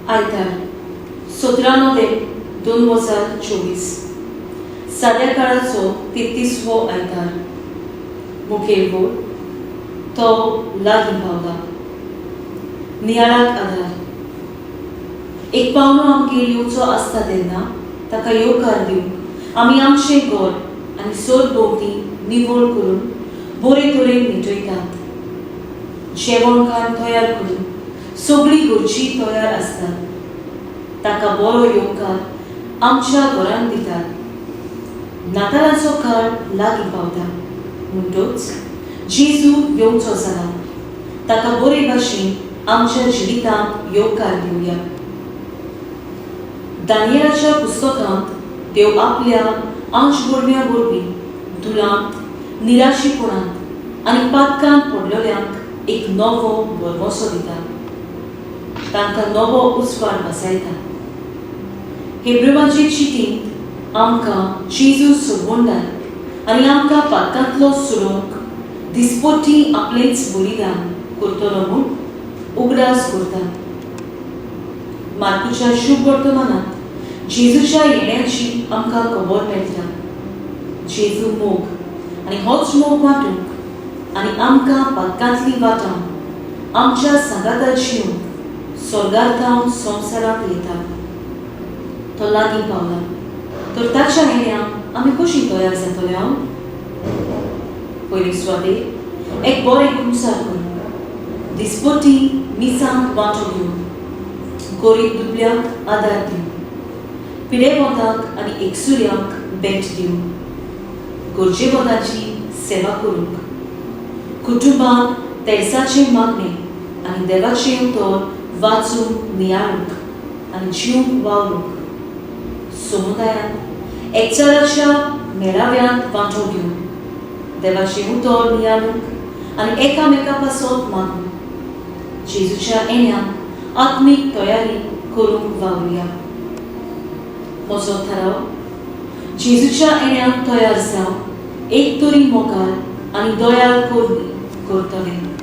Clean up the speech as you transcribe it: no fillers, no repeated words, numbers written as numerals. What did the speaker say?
आयतार, 17 नोव्हेंब 2024, साद्या काळाचो 33वो आयतार. मुखेल वोळ, तो लागीं पावला. नियाळाक आदार. एक पावणो आमगेर येवचो आसता तेन्ना ताका येवकार दिवंक आमी आमचें घर आनी सरभोंवती निवळ करून बरे तरेन निटयतात. जेवण खाण तयार करून सगळी घरची तयार आसतात. ताका बरो येवकार आमच्या घरांत दितात. नातालाचो काळ लागीं पावता म्हणटच जेजू येवचो जाला. ताका बरे भाशेन आमच्या जिवितांत येवकार दिवया. दानियलाच्या पुस्तकांत देव आपल्या अंशबोडण्या वरवीं दुलांत, निराशीपणांत आनी पातकांत पडलेल्यांक एक नवो भरवंसो दिता. तांकां नवो उजवाड बसायता. हेब्रुवाचे चिटींत आमकां जेजू सोडवणदार आनी आमकां पातकांतलो सोडोवंक दिसपट्टी आपलेंच बलिदान करतलो म्हूण उगडास करता. मार्कुच्या शुभ वर्तमानात जेजूच्या येण्याची आमकां खबर मेळटा. जेजू मोग आनी होच मोग वांटूंक आनी आमकां पातकांतली वाटावंक आमच्या सांगाता जिवंक स्वर्गार थावन संवसारांत येता. तो लागीं पावला, तर ताच्या येण्याक आमी कशी तयार जातले हांव? पयली सुवातेर एक बरें कुमसार करून, दिसपटी मिसांत वांटो घेवन, गरीब दुबल्यांक आदार दिवन, पिडेवंताक आनी एकसुऱ्यांक भेट दिवन, गरजेवंताची सेवा करूंक, कुटुंबांत तेर्साचें मागणें आनी देवाचें उतर वाचून नियाळूंक आनी जिवंक वावरूंक, समुदायांत एकचाराच्या मेळाव्यांत वांटो घेवन, देवाचें उतर नियाळूंक आनी एकामेका पासत मागूंक, जेजूच्या येण्याक आत्मीक तयारी करूंक वावरुया. म्हजो थाराव: जेजूच्या येण्याक तयार जावन एक तरी मोगाळ आनी दयाळ करणी करतले.